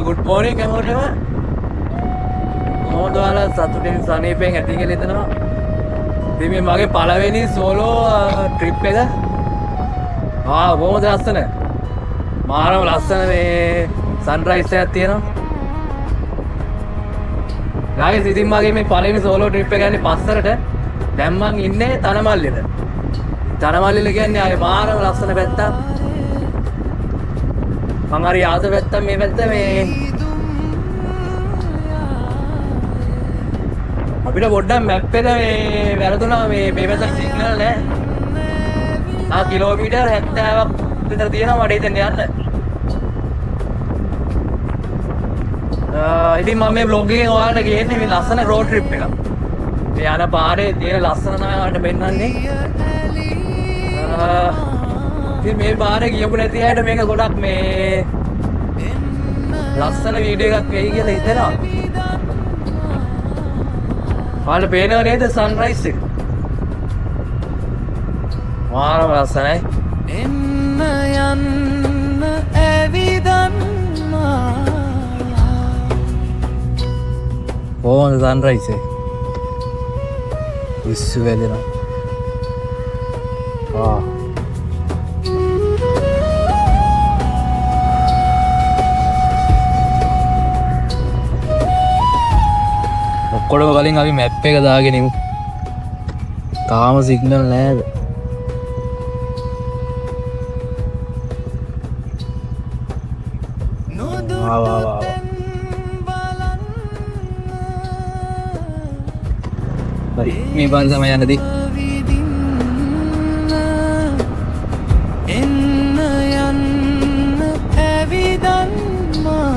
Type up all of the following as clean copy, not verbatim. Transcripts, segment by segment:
Good morning හැමෝටම. කොහොමද ඔයාලා සතුටින් සනීපෙන් ඇති කියලා හිතනවා. ඉතින් මේ මගේ පළවෙනි සෝලෝ ට්‍රිප් එක. ආ බොහොම ලස්සන. මාරම ලස්සන මේ සන්රයිස් එකක් තියෙනවා. ගායිස් ඉතින් මගේ මේ පළවෙනි සෝලෝ ට්‍රිප් එක යන්නේ පස්සරට. දැන් මං ඉන්නේ තනමල්ලෙල. තනමල්ලෙල කියන්නේ ආයේ මාරම ලස්සන පැත්තක්. මං හරි ආස පැත්තක් මේ පැත්ත. මේ අපිට පොඩ්ඩක් මැප් එක මේ වැරදුනා. මේ මේ පැත්තට සිග්නල් නෑ. ආ කිලෝමීටර් 70ක් විතර තියෙනවා මට හිතෙන්නේ යන්න. ඉතින් මම මේ ව්ලොග් එකෙන් ඔයාලට ගේන්නේ මේ ලස්සන රෝඩ් ට්‍රිප් එකක්. මේ යන පාරේ තියෙන ලස්සන තමයි ඔයාලට පෙන්වන්නේ. ඉතින් මේ පාරේ ගියපු නැති අයට මේක ගොඩක් මේ ලස්සන වීඩියෝ එකක් වෙයි කියලා හිතෙනවා. ඔයාලට පේනව නේද සන්රයිස් එක? මාරම ලස්සනයි. එන්න යන්න ඇවිදන්නා. කොහොමද සන්රයිස් එක? විශ්ු වැදෙනවා. ආ ඔක්කොටම කලින් අපි මැප් එක දාගෙන ඉමු. තාම සිග්නල් නෑද? ආවා ආවා ආවා. හරි මේ පාර තමයි යන්න තියෙන්නේ. එන්න යන්න ඇවිදන්නා.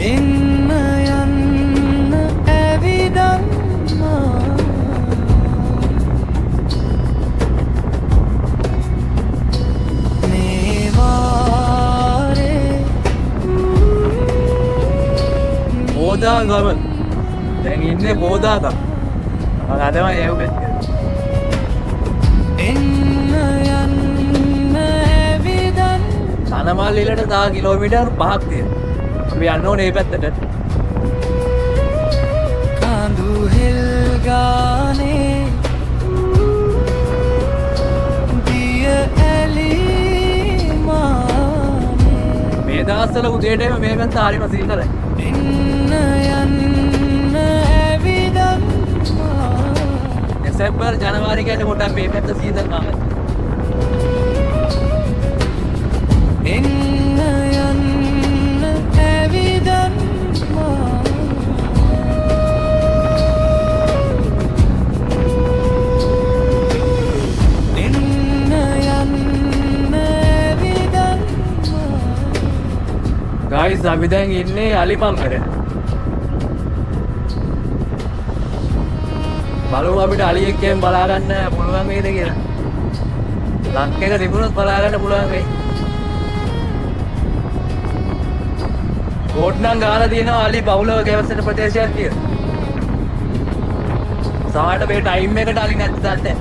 එන්න යන්න ඇවිදන්නා. මේ වාරේ බෝදාගම. දැන් ඉන්නේ බෝදාගම. මම අදම යවුවේ. එන්න යන්න ඇවිදන්නා. තනමල්ලිලට තව කිලෝමීටර් 5ක් තියෙනවා. අපි යන්න ඕනේ මේ පැත්තට. කඳු හෙල්ගානේ දිය ඇලි මානේ. මේ දවස්වල උදේට එම මේ පැත්ත හරිම සීතලයි. එන්න යන්න ඇවිදන්නා. දෙසැම්බර් ජනවාරි කියන්නේ පොඩ්ඩක් මේ පැත්ත සීතල තමයි. එන්න යන්න ඇවිදන්නා. එන්න යන්න ඇවිදන්නා. ගායිස් අපි දැන් ඉන්නේ අලිපම්පර. බලමු අපිට අලියෙක් එහෙම බලා ගන්න පුළුවන් වේද කියලා. ලක් එක තිබුණොත් බලා ගන්න පුළුවන් වෙයි. බෝට් නම් ගහලා තියෙනවා අලි බහුලව ගැවසෙන ප්‍රදේශයක් කියලා. සමහරට මේ ටයිම් එකට අලි නැත්නම් නැහැ.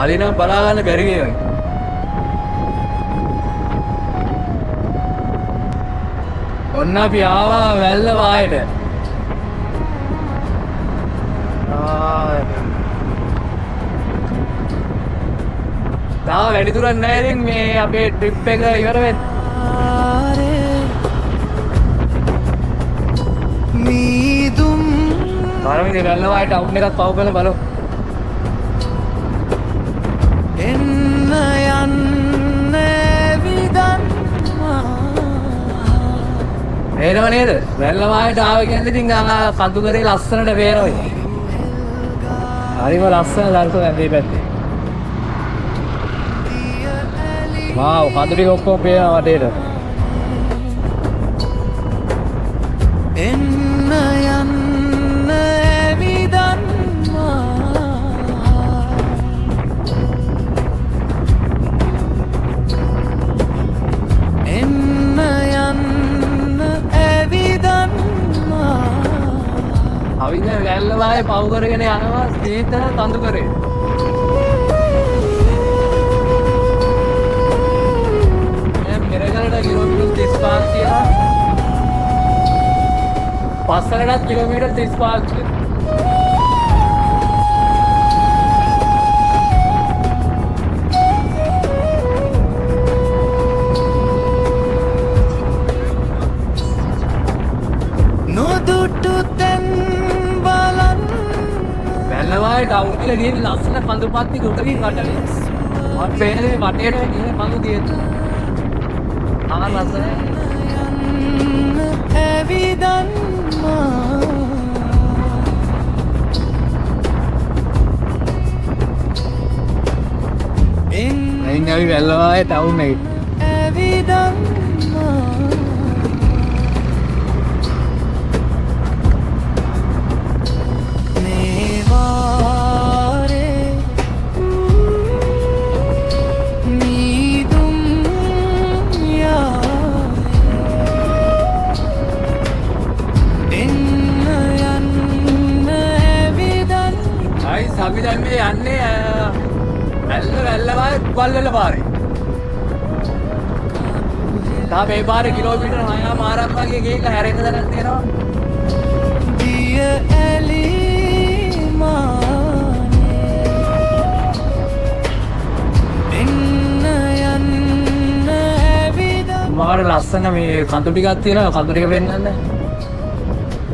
අලි නම් බලා ගන්න බැරි වෙයි වගේ. ඔන්න අපි ආවා වැල්ල වායට. තාම වැඩි දුරක් නෑ ඉතින් මේ අපේ ට්‍රිප් එක ඉවර වෙන්න. මීදුම් බලමු ඉතින් වැල්ල වාය ටවුන් එකත් පව් කරලා බලමු. එන්න යන්න ඇවිදන්නා. පේනව නේද? වැල්ල වායට ආව කියන්නේ ඉතින් ආ කඳුකරේ ලස්සනට පේනවා ඉතින්. හරිම ලස්සන දර්ශන දැන් මේ පැත්තේ. වාව් කඳු ටික ඔක්කොම පේනවා වටේට. එන්න යන්න ඇවිදන්නා. වැල්ලවායේ පව් කරගෙන යනවා සීතල තඳුකරේ. දැන් පෙරගලට කිලෝමීටර් 35ක් තියෙනවා. පස්සරටත් කිලෝමීටර් 35ක් තියෙනවා. නොදුටු තැන් බලන්න. වැල්ලවායේ ටවුන් කියලා තියෙන ලස්සන කඳු පත්ති ගොඩකින් වටේ. මට පේන්නේ මේ වටේට තියෙන කඳු තියෙන්නේ. ආ, ලස්සනයි. යන්න ඇවිදන් මා. එන්න දැන් අපි වැල්ලවායේ ටවුන් එකේ. ඇවිදන් මා. මේ වාරේ මීදුම් යායේ එන්න යන්න ඇවිදන්. ගයිස්, අපි දැන් මේ යන්නේ ඇල්ල වැල්ලවායේ කුඹල්වැල්ල පාරේ. තා මේ පාරේ කිලෝමීටර් 6.5ක් වගේ ගිහිල්ලා හැරෙන්න තැනක් තියෙනවා. දිය ඇලි මානේ එන්න යන්න ඇවිදන්. මාර ලස්සන මේ කඳු ටිකක් තියෙනවා. කඳු ටික පෙන්නන්න.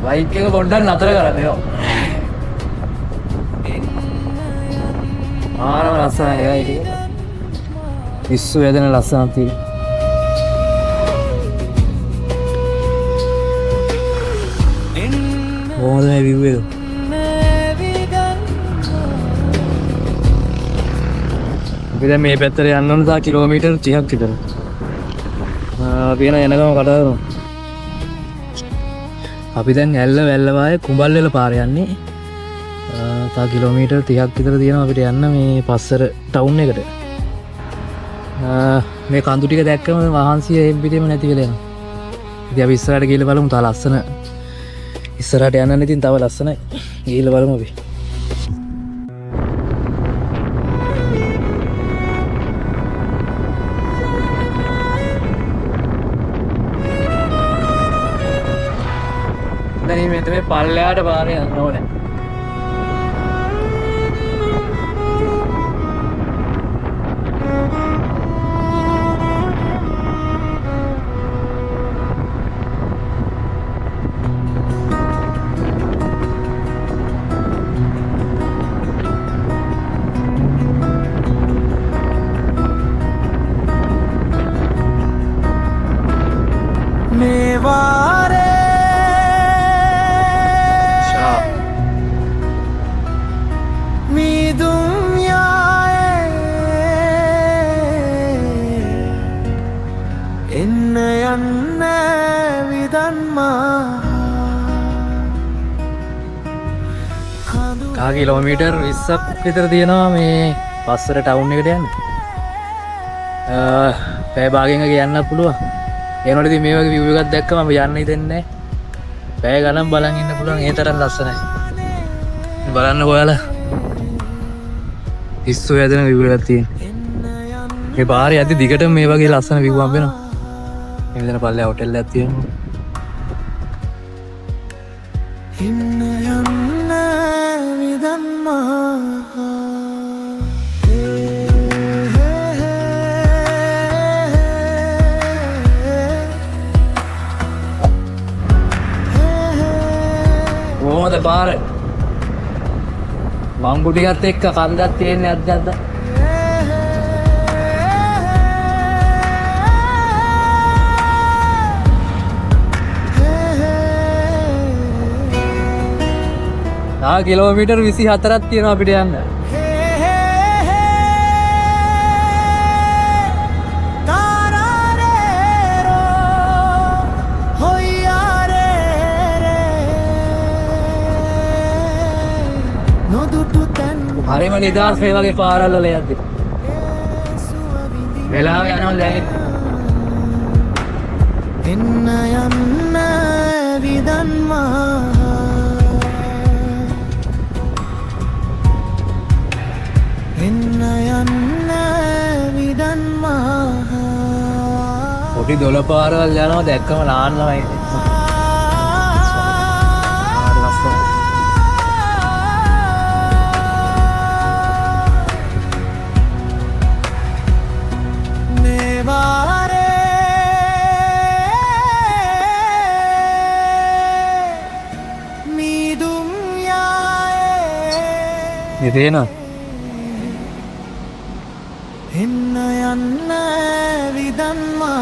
බයික් එක පොඩ්ඩක් නතර කරන්න ඒවා. මාරම ලස්සනයි ඒ ටික. පිස්සු වැදෙන ලස්සනක් තියෙනවා. එන්න කොහොමද මේ view එක? ඇවිදන්. අපි දැන් මේ පැත්තට යන්න ඕන තා කිලෝමීටර් 30ක් විතර. අපි එන එනකම කතා කරමු. අපි දැන් ඇල්ල වැල්ලවායේ කුඹල්වැල පාර යන්නේ. තා කිලෝමීටර් 30ක් විතර තියෙනවා අපිට යන්න මේ පස්සර ටවුන් එකට. මේ කඳු ටික දැක්කම මහන්සිය එහෙම් පිටින්ම නැති වෙලා යනවා. ඉතින් අපි ඉස්සරහට ගිහලා බලමු. තා ලස්සන ඉස්සරහට යන්න ඉතින් තව ලස්සනයි. ගිහලා බලමු අපි. දැන් මේ තමයි පල්ලෙහාට පාරේ යන්න ඕනේ. මේ වාරේ මීදුම් යායේ එන්න යන්න ඇවිදන් මා කඳු. කා කිලෝමීටර් 20ක් විතර තියෙනවා මේ පස්සර ටවුන් එකට යන්න. පැය භාගයෙන් වගේ යන්න පුළුවන්. ඒ වුණාට ඉතින් මේ වගේ view එකක් දැක්කම අපි යන්න හිතෙන්නේ නැහැ. පැය ගණන් බලන් ඉන්න පුළුවන්, ඒ තරම් ලස්සනයි. බලන්න ඔයාලා. පිස්සු හැදෙන view එකක් තියෙන. මේ පාරේ යද්දි දිගටම මේ වගේ ලස්සන view හම්බ වෙනවා. මේ විතර පල්ලෙහා හොටෙල් එකක් තියෙනවා. එන්න යන්න ඇවිදන් මා. කොහොමද පාර? මංගු ටිකත් එක්ක කන්දක් තියෙන්නේ අද්ද අද්ද. තා කිලෝමීටර් 24ක් තියෙනවා අපිට යන්න. හරිම නිදහස් මේ වගේ පාරවල් වල යද්දි. වෙලාව යනවා දැනෙන්නේ. එන්න යන්න විදන්මා. පොඩි දොළ පාරවල් යනවා දැක්කම නාන්නවා ඉතින්. හරි ලස්සනයි. මේවාරේ මීදුම් යායේ මේ තේනවා. එන්න යන්න විදන්මා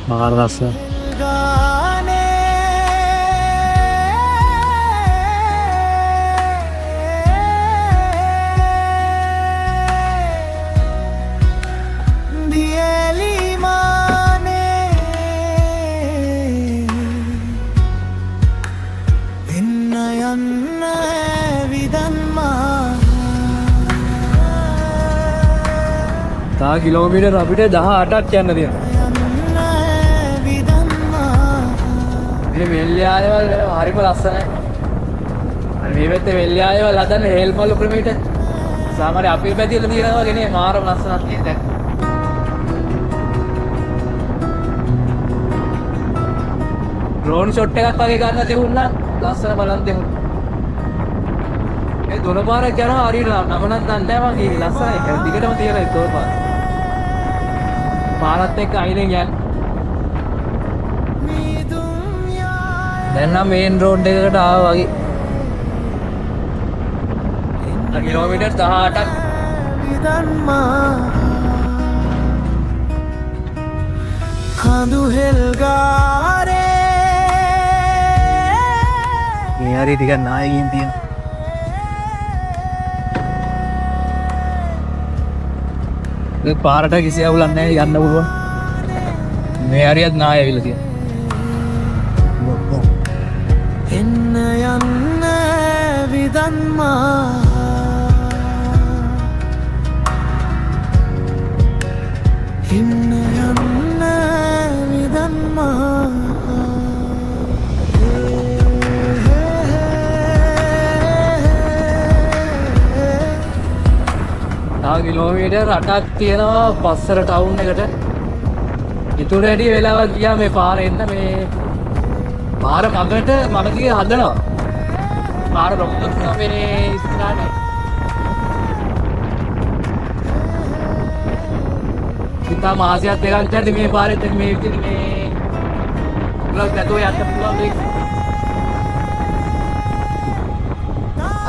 මාර ලස්සන. ගානේ දියලිමානේ එන්න යන්න විදන්මා. තව කිලෝමීටර් අපිට 18ක් යන්න තියෙනවා. යන්න විදන්මා. මේ වෙල්යායවල් හරිම ලස්සනයි. අර මේ පැත්තේ වෙල්යායවල් හදන්නේ හේල්මල්ලු ක්‍රමයට. සාමාන්‍ය අපේ පැතිවල තියෙනවා වගේ නේ, මාරම ලස්සනක් තියෙන දැන්. ඩ්‍රෝන් ෂොට් එකක් වගේ ගන්න තිබුණා නම් ලස්සන බලන් තිබුණා. ඒ දොළ පාරක් යනවා හරියට නම නම් දන්නේ නැහැ මං. ඒක ලස්සනයි. ඒක දිගටම තියෙන ඒ දොළ පාර. පාරත් එක්ක අයිනෙන් යන්නේ. මීදුම් යායේ දැන් නම් මේන් රෝඩ් එකකට ආවා වගේ. කිලෝමීටර් 18ක්. විදන්මා කඳු හෙල්ගාරේ. මේ හරිය ටිකක් නායකින් තියෙනවා. මේ පාරට කිසි අවුලක් නැහැ, යන්න පුළුවන්. මේ හරියත් නාය ඇවිල්ලා තියෙනවා. එන්න යන්න විදන්මා. එන්න යන්න විදන්මා. තව කිලෝමීටර් 8ක් තියෙනවා පස්සර ටවුන් එකට. ඊටු වැඩි වෙලාවක් ගියා මේ පාර එන්න. මේ පාර මගට මම කියේ හදනවා. පාර ලොකු කරනවා මේ ඉස්සරහට. ඉතින් තාම මාසයක් දෙකක් යද්දි මේ පාරෙත් මේ විදිහට මේ උලක් නැතුව යන්න පුළුවන් වෙයි.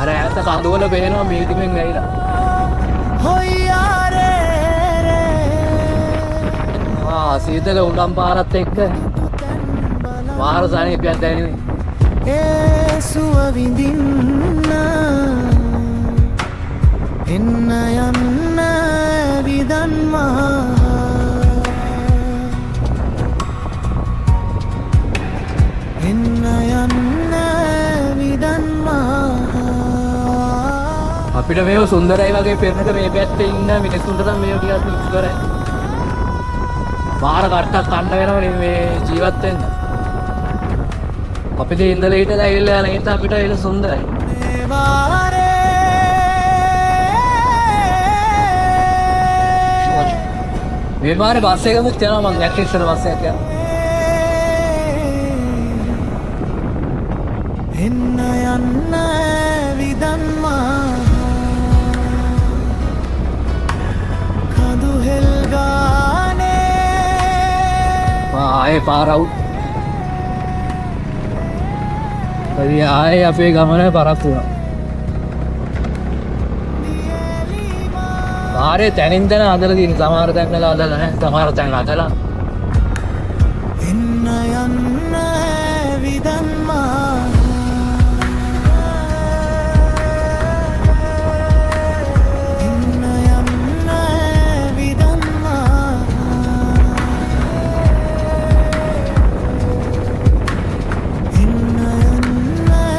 අර ඈත කඳුවල පේනවා මේ දිගෙන් වැහිලා. හොයියාරේ ආ සීතල උඩම් පාරත් එක්ක මාර සනීපයක් දැනෙන්නේ. ඒ සුව විඳින්න එන්න යන්න විදන්මා. එන්න යන්න විදන්මා. අපිට මේව සුන්දරයි වගේ පෙන්නට මේ පැත්තේ ඉන්න මිනිස්සුන්ට නම් මේව ටිකක් දුෂ්කරයි. මාර කට්ටක් කන්න වෙනවනේ මේ ජීවත් වෙන්න. අපි ඉතින් ඉඳලා හිටලා ඇවිල්ලා යන හින්දා අපිට ඒක සුන්දරයි. මේ පාරේ බස් එකකුත් යනවා, මං දැක්ක ඉස්සර බස් එකක් යනවා. එන්න යන්න විදන්මා කඳු හෙල්ගානේ. ආයේ පාර අවුට්. හරි ආයේ අපේ ගමන පරක්කු වුණා. පාරේ තැනින් තැන හදලා තියෙන සමහර තැන්වල හදලා නැහැ, සමහර තැන් හදලා. එන්න යන්න විදන්මා. එන්න යන්න විදන්මා. එන්න යන්න විදන්මා.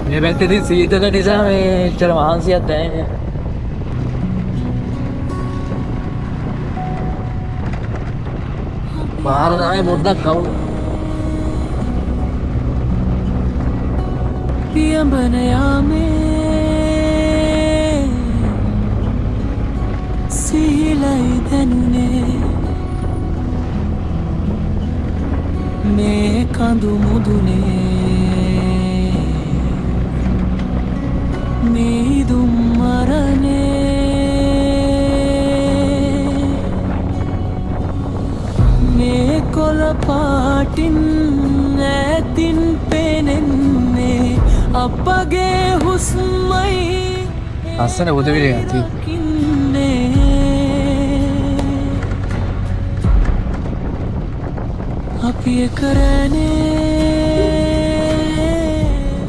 මේ පැත්තේ ඉතින් සීතල නිසා මේ එච්චර මහන්සියක් දැනෙන්නේ නැහැ. පාර තමයි පොඩ්ඩක් කවුල්. පියඹන යාමේ සිහිලයි දැනුනේ මේ කඳු මුදුනේ මීදුම් මරණේ මේ කොළ පාටින් ඈතින් පෙනෙන්නේ අපගේ හුස්මයි. ලස්සන බුදු පිළිමයක් තියෙනවා. රකින්නේ අපි එක රැනේ.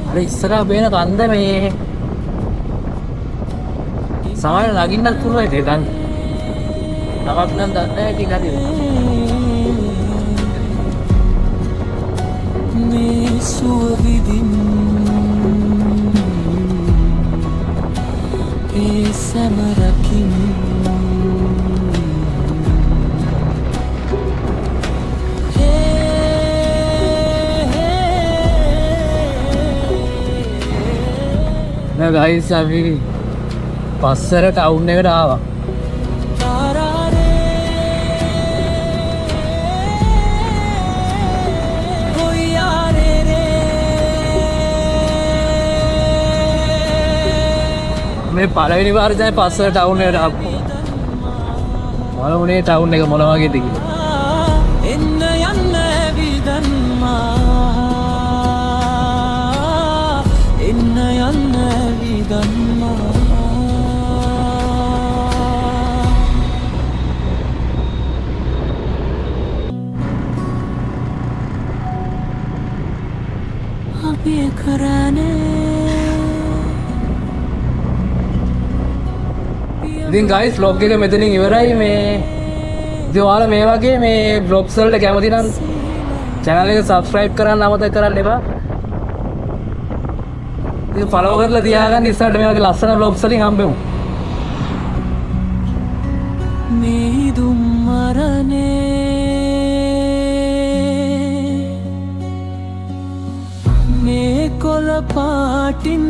අර ඉස්සරහා පේන කන්ද මේ සමහර නගින්නත් පුළුවන් ඉතින් කන්ද. තවත් නම් දන්නේ නැහැ ඉතින් හරි. මේ සුව විදින් ඒ සැම රකින්. නෑ ගයිස්, අපි පස්සර ටවුන් එකට ආවා. තාරාරේ හොයාරේ රේ. මේ පළවෙනි පාර තමයි පස්සර ටවුන් එකට ආපු. බලමු නේ ටවුන් එක මොන වගේද කියලා. එන්න යන්න ඇවිදන්මා, එන්න යන්න ඇවිදන්මා. අපි එක රැනේ. ඉතින් ගයිස්, ව්ලොග් එක මෙතනින් ඉවරයි මේ. ඉතින් ඔයාලා මේ වගේ මේ ව්ලොග්ස් වලට කැමති නම් චැනල් එක සබ්ස්ක්‍රයිබ් කරන්න අමතක කරන්න එපා. ඉතින් ෆලෝ කරලා තියාගන්න, ඉස්සරහට මේ වගේ ලස්සන ව්ලොග්ස් වලින් හම්බෙමු. මීදුම් මරණේ මේ කොළ පාටින්.